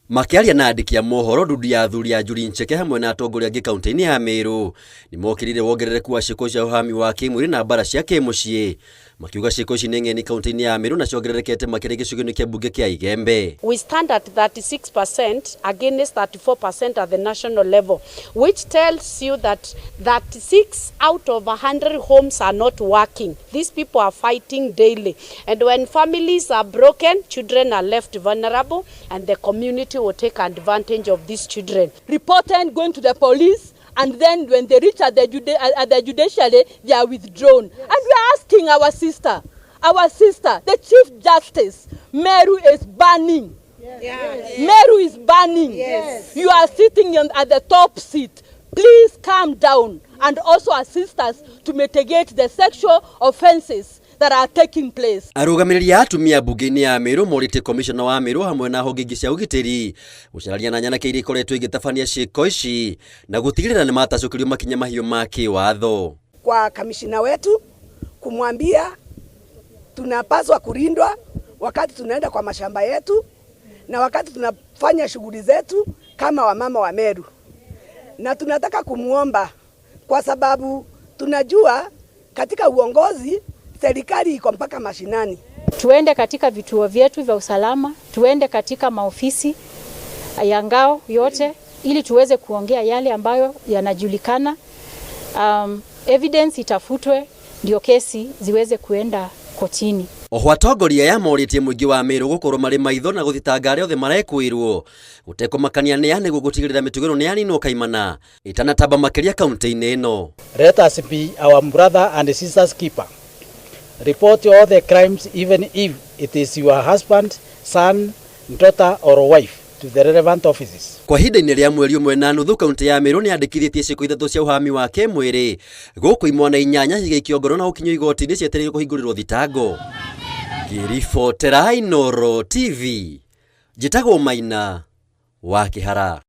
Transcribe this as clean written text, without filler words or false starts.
Makĩaria na andĩki a mohoro ndundu ya athuri a Njuri Ncheke hamwe na atongoria angĩ kaunti-inĩ ya Meru nĩmokĩrĩire wongerereku wa ciĩko cia ũhami wa kĩmwĩrĩ na mbara cia kĩmũciĩ makiuga ciĩko ici nĩ ng'eni kaunti-inĩ ya Meru na ciongererekete makĩria gĩcigo-inĩ kĩa mbunge kĩa Igembe. We stand at 36% against 34% at the national level, which tells you that 36 out of 100 homes are not working. These people are fighting daily. And when families are broken, children are left vulnerable, and the community will take advantage of these children. Reporting, going to the police, and then when they reach at the judiciary, they are withdrawn. And we are asking our sister, the Chief Justice, Meru is burning. Meru is burning. You are sitting at the top seat. Please calm down and also assist us to mitigate the sexual offenses that are taking place. Arũgamĩrĩri a atumia mbunge-inĩ ya Meru morĩtie komishona wa Meru hamwe na honge ingĩ cia ũgitĩri gũcarania na nyanake iria ikoretwo igĩtabania ciĩko ici na gũtigĩrĩra nĩ matacũkĩrio makinya mahiũ ma kĩwatho. Kwa kamishina wetu kumwambia tunapaswa kulindwa wakati tunaenda kwa mashamba yetu na wakati tunafanya shughuli zetu kama wamama wa Meru, na tunataka kumuomba kwa sababu tunajua katika uongozi serikali iko mpaka mashinani. Tuende katika vituo vyetu vya usalama, tuende katika maofisi ya ngao yote ili tuweze kuongea yale ambayo yanajulikana. Evidence itafutwe ndio kesi ziweze kuenda kotini. Oho atongoria aya morĩtie mũingĩ wa Meru gũkorwo marĩ maitho na gũthitanga arĩa othe marekwĩrwo gũtekũmakania nĩa nĩguo gũtigĩrĩra mĩtugo ĩno nĩyaninwo kaimana ĩtanatamba makĩria kaunti-inĩ ĩno. Let us be our brother and sister's keeper. Report all the crimes, even if it is your husband, son, daughter or wife, to the relevant offices. Kwa ihinda-inĩ rĩa mweri ũmwe na nuthu, kaunti ya Meru nĩyandĩkithĩtie ciĩko ithatũ cia ũhami wa kĩmwĩrĩ gũkũ imwana inyanya igĩikio ngoro na gũkinyio igoti-inĩ cietereire kũhingũrĩrwo thitango. Ngĩribotera Inooro TV, njĩtagwo Maina wa Kĩhara.